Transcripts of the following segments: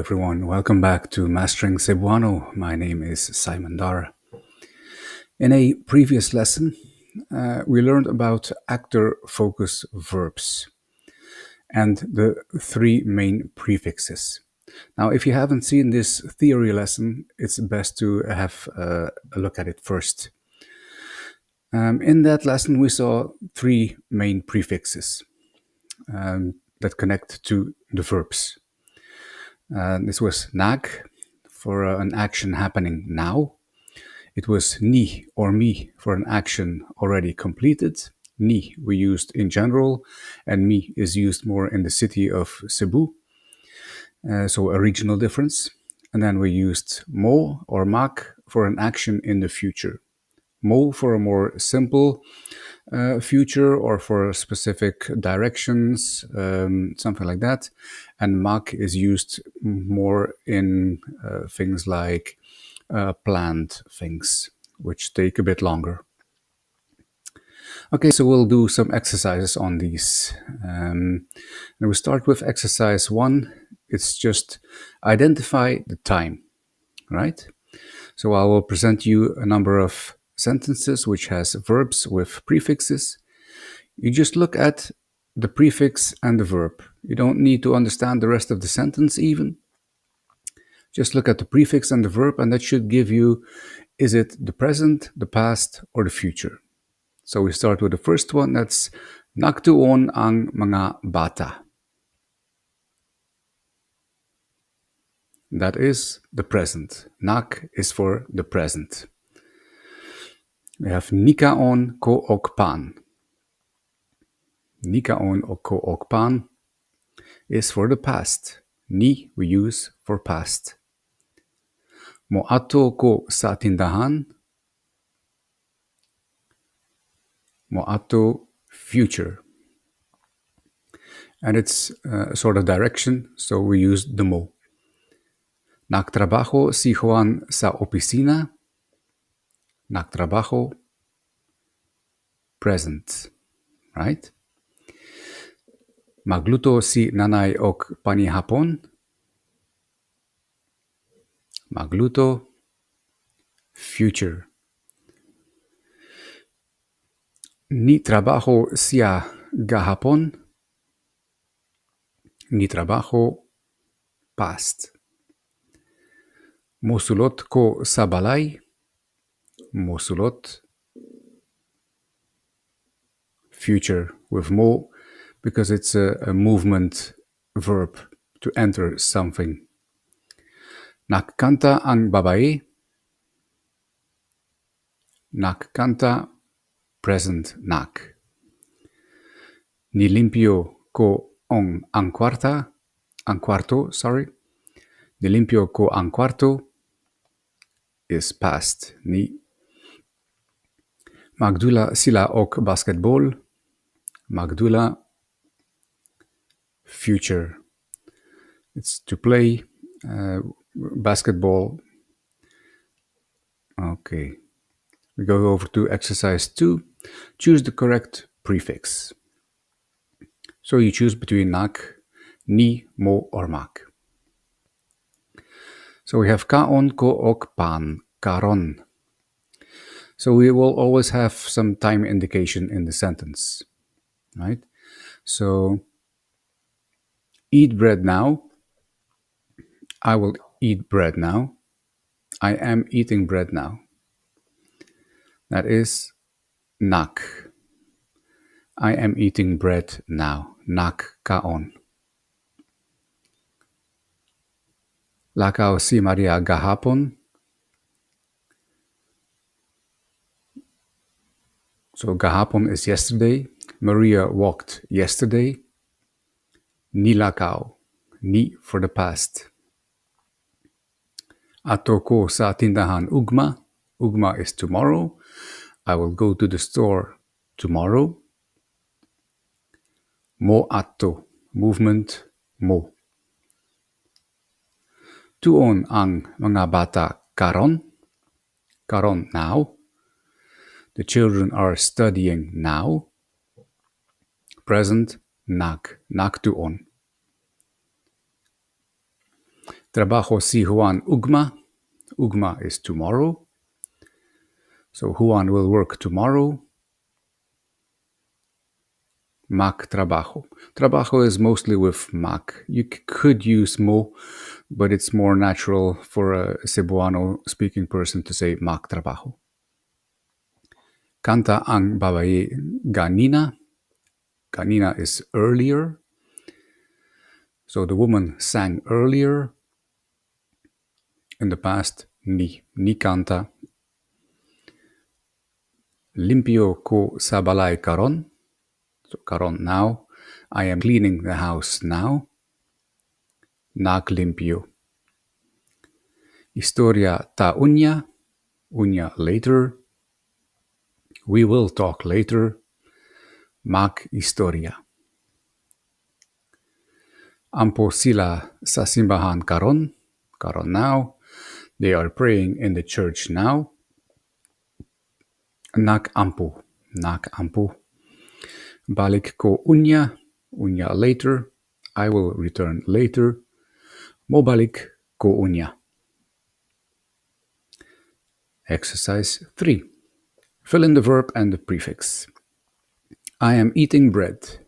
Everyone, welcome back to Mastering Cebuano. My name is Simon Dara. In a previous lesson, we learned about actor focus verbs and the three main prefixes. Now, if you haven't seen this theory lesson, it's best to have a look at it first. In that lesson, we saw three main prefixes that connect to the verbs. This was nag for an action happening now. It was ni or mi for an action already completed. Ni we used in general, and mi is used more in the city of Cebu. So a regional difference. And then we used mo or mak for an action in the future. Mo for a more simple future or for specific directions, something like that. And mak is used more in things like planned things, which take a bit longer. Okay, so we'll do some exercises on these. And we start with exercise 1. It's just identify the time, right? So I will present you a number of sentences which has verbs with prefixes. You just look at the prefix and the verb. You don't need to understand the rest of the sentence even. Just look at the prefix and the verb, and that should give you, is it the present, the past, or the future? So we start with the first one, that's Nagtuon ang mga bata. That is the present. Nag is for the present. We have nikaon ko og pan. Nikaon ko og pan is for the past. Ni we use for past. Moadto ko sa tindahan. Moadto, future. And it's a sort of direction, so we use the mo. Nagtrabaho si Juan sa opisina. Nagtrabaho, present, right? Magluto si nanay og panihapon. Magluto, future. Ni trabaho siya gahapon. Ni trabaho, past. Mosulod ko sa balay. Mosulod, future with mo, because it's a movement verb to enter something. Nagkanta ang babae. Nagkanta, present nag. Nilimpyo ko ang kwarta, ang kwarto, sorry. Nilimpyo ko ang kwarto is past. Ni. Magdula sila og basketball. Magdula, future. It's to play basketball. Okay. We go over to exercise 2. Choose the correct prefix. So you choose between nag, ni, mo, or mak. So we have kaon, ko, ok, pan, karon. So we will always have some time indication in the sentence, right? So eat bread now. I will eat bread now. I am eating bread now. That is nag. I am eating bread now. Nag kaon. Lakaw si Maria gahapon. So gahapon is yesterday. Maria walked yesterday. Nilakaw. Ni for the past. Adto ko sa tindahan ugma. Ugma is tomorrow. I will go to the store tomorrow. Mo adto. Movement mo. Tuon ang mga bata karon. Karon now. The children are studying now. Present, nag, nagtuon. Trabaho si Juan ugma. Ugma is tomorrow. So Juan will work tomorrow. Magtrabaho. Trabaho is mostly with mag. You could use mo, but it's more natural for a Cebuano speaking person to say magtrabaho. Kanta ang babae ganina. Ganina is earlier. So the woman sang earlier. In the past, ni. Ni kanta. Limpio ko sa balay karon. So karon now. I am cleaning the house now. Naglimpio. Istorya ta unya. Unya later. We will talk later. Mag istorya. Ampo sila sa simbahan karon. Karon now. They are praying in the church now. Nag-ampo. Nag-ampo. Balik ko unya. Unya later. I will return later. Mobalik ko unya. Exercise 3. Fill in the verb and the prefix. I am eating bread.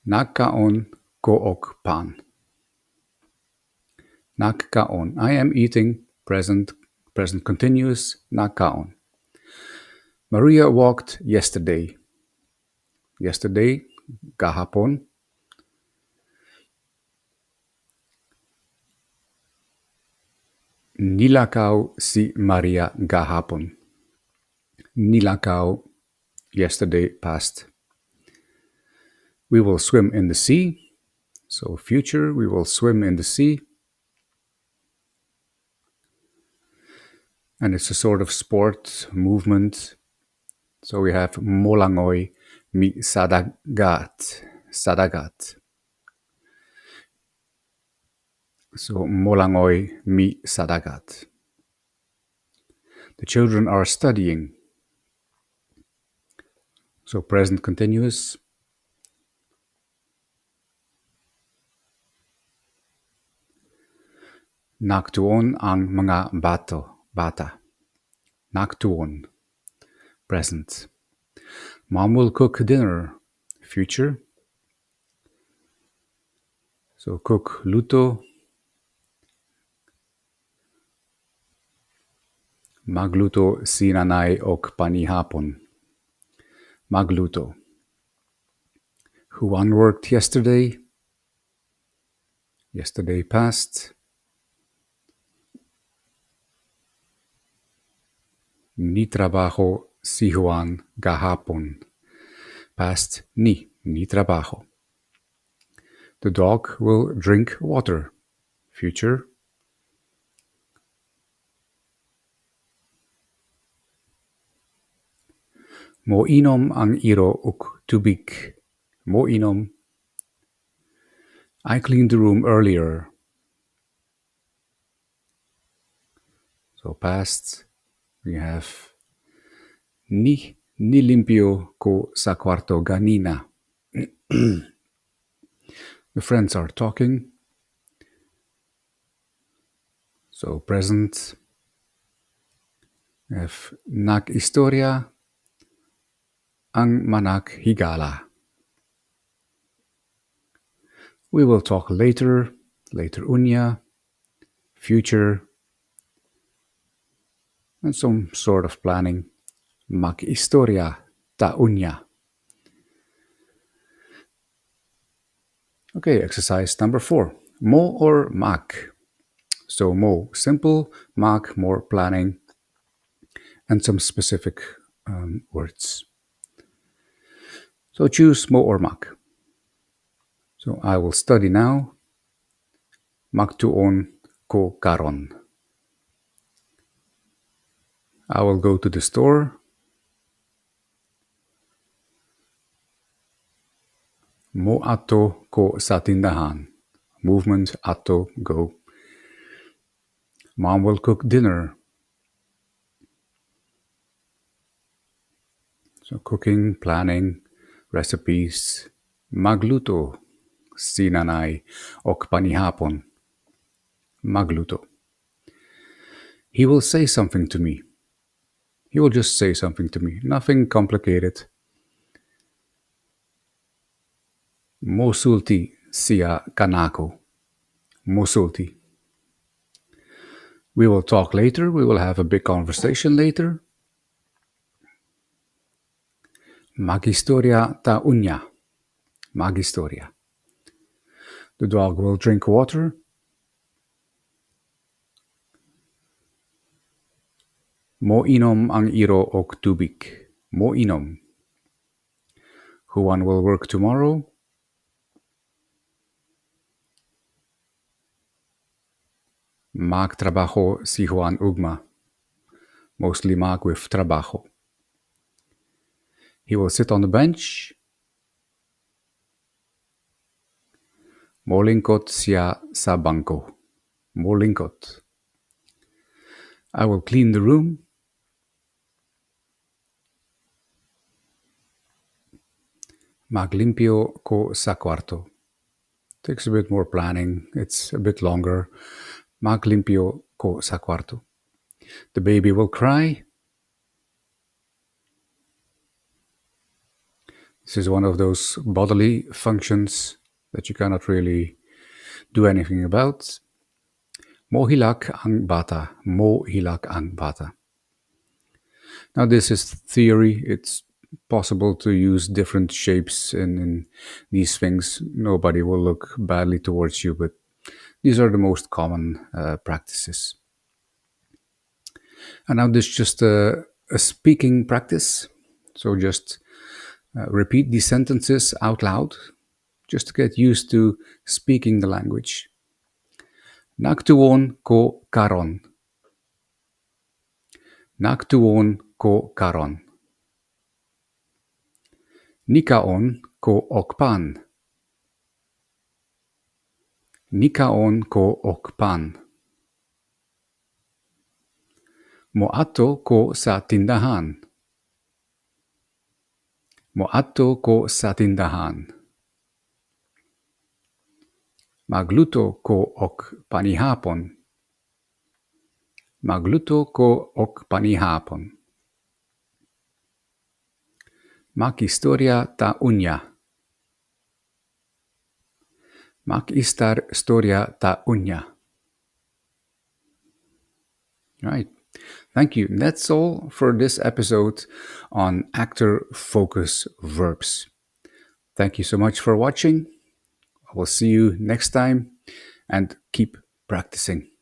Nagkaon ko og pan. Nagkaon. I am eating, present, present continuous, nagkaon. Maria walked yesterday. Yesterday, gahapon. Nilakaw si Maria gahapon. Nilakaw, yesterday, past. We will swim in the sea. So future, we will swim in the sea. And it's a sort of sport movement. So we have molangoy mi sadagat. Sadagat. So molangoy mi sadagat. The children are studying. So present continuous. Nagtuon ang mga bato, bata. Nagtuon. Present. Mom will cook dinner. Future. So cook luto. Magluto si nanay og panihapon. Magluto. Juan worked yesterday. Yesterday past. Ni trabaho si Juan gahapon. Past ni, ni trabaho. The dog will drink water. Future. Mo inom ang iro og tubig. Mo inom. I cleaned the room earlier. So past, we have ni, ni limpio ko sa kwarto ganina. The friends are talking. So present. We have nag-istorya ang manag higala. We will talk later, later unya, future, and some sort of planning. Mag-istorya ta unya. Okay, exercise number 4. Mo or mag. So mo, simple, mag, more planning, and some specific words. So choose mo or mag. So I will study now. Magtuon ko karon. I will go to the store. Mo ato ko sa tindahan. Movement, ato, go. Mom will cook dinner. So cooking, planning, recipes. Magluto. Si nanay og panihapon. Magluto. He will say something to me. He will just say something to me. Nothing complicated. Mosulti siya kanako. Mosulti. We will talk later. We will have a big conversation later. Magistorya ta unya. Magistorya. The dog will drink water. Moinom ang iro og tubig. Moinom. Juan will work tomorrow. Magtrabaho si Juan ugma. Mostly mag with trabajo. He will sit on the bench. Molingkod siya sa bangko. Molingkod. I will clean the room. Maglimpyo ko sa kwarto. Takes a bit more planning. It's a bit longer. Maglimpyo ko sa kwarto. The baby will cry. This is one of those bodily functions that you cannot really do anything about. Mohilak ang bata. Mohilak ang bata. Now this is theory. It's possible to use different shapes in these things. Nobody will look badly towards you, but these are the most common practices. And now this is just a speaking practice. So just repeat these sentences out loud, just to get used to speaking the language. Nagtuon ko karon. Nagtuon ko karon. Nikaon ko og pan. Nikaon ko og pan. Moadto ko sa tindahan. Moadto ko sa tindahan. Magluto ko og panihapon. Magluto ko og panihapon. Magistorya ta unya. Magistorya ta unya. All right. Thank you. That's all for this episode on actor focus verbs. Thank you so much for watching. I will see you next time, and keep practicing.